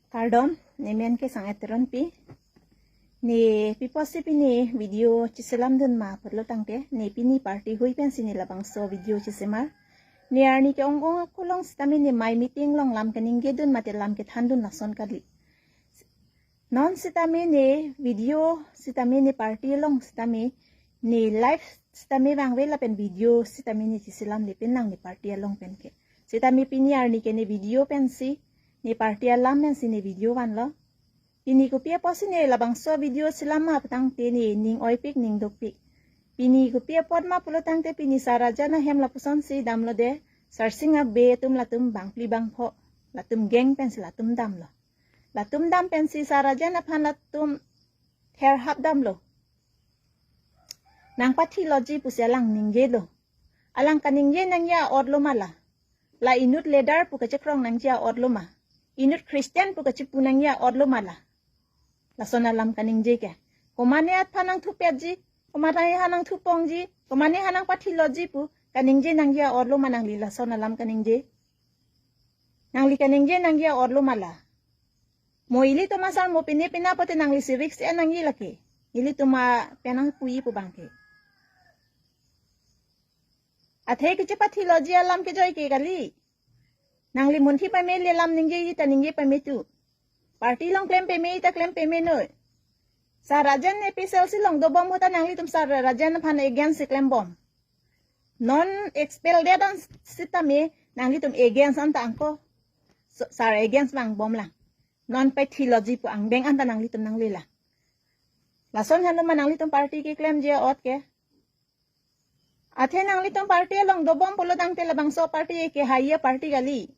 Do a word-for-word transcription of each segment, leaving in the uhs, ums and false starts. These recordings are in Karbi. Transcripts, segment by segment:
Kardom, ne men ke Sang-et Teronpi. Ne pi apotsi pini video cheselam dun ma pulo tangte, ne pini party hui pensi ne labangso video chesemar. Ne arni ke-ong ong akolong sitame ne mai meeting along lam kaningje dun mate lam kethan dun lason kali. Non sitame ne video sitame ne party along sitame ne live sitame vangve lapen video sitame ne cheselam le pen lang ne party along pen ke. Sitame pini arni ke ne video pensi ne party alam pensi ne video vanlo. Pini kopi apotsi ne labangso video selam ma pu tangte ne ning oipik ning dukpik. Pini kopi apot ma pulo tangte pini Sir Rajen ahem lapusonsi damlo de, Sarsing Abe atum latum bangphli bangpho, latum gang pensi latum damlo. Latum dam pensi Sir Rajen aphan latum therhap damlo. Nangpathi loji pusi alang ningjelo. Alang kaningje nangji a-ot lo ma la? La inut leader pu kachekrong nangji a-ot lo ma? Inut Christian pu kachepu nangji a-ot lo ma la? Lason alam kaningje ke. Komane aphan nangthupetji, komane aphan nangthupongji, komane aphan nangpathi loji pu kaningje nangji a-ot lo ma nangli lason alam kaningje? Nangli kaningje nangji a-ot lo ma la? Mo ilitum asar mo pine pina pote nangli si risk e nangji lake. Ilitum apenang puji pu bangke. Athe kechepathi loji alam kejoi ke kali. Nangli munthi pame le lam ningjeji ta ningje pame tu. Party along klem pame ta klem pame noi. Sir Rajen ne P S L C along dobom ahut ta nanglitum Sir Rajen aphan against si klembom. Non expel det an sitame nanglitum against anta angko. So, Sir against vangbom lang. Non pathi loji pu angbeng anta nanglitum nanglelang. Lason helo ma nanglitum party keklemji a-ot ke. Athe nanglitum party along dobom pulo tangte labangso party ke haiya party kali.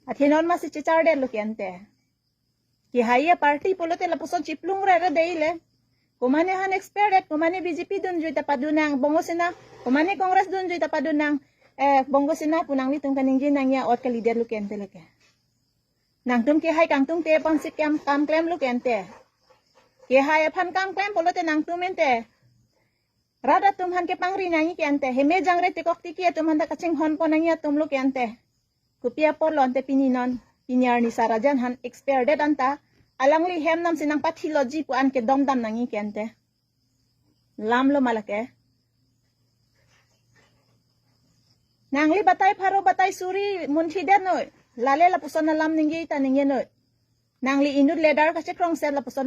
Athe non masi chechar detlo ke ante. Ke haiya party pulote lapuson chiplung rere dei le. Komane aphan expert det, komane B J P dunjui ta padun nang, Bongo Sena, komane Congress dunjui ta padun nang, eh, Bongo Sena pu nanglitum kaningje nangji a-ot kali detlo ke ante lake. Nangtum kehai kangtung te aphansi kam, kam klemlo ke ante. Kehai aphan kam klem pulote nangtum ante rat atum aphan kepangri nangji ke ante. Heme jangre tekok tiki atum aphan ta kachinghon pon nangji atum lo ke ante. Kopi apotlo ante pini non, pini arni Sir Rajen aphan expert det anta, alangli hem namsi nangpathi loji pu an kedom dam nangji ke ante. Lam lo ma lake. Nangli batai pharo batai suri munthi det noi. Lale lapuson alam ningje ta ningje noi. Nangli inut leader kachekrong set lapuson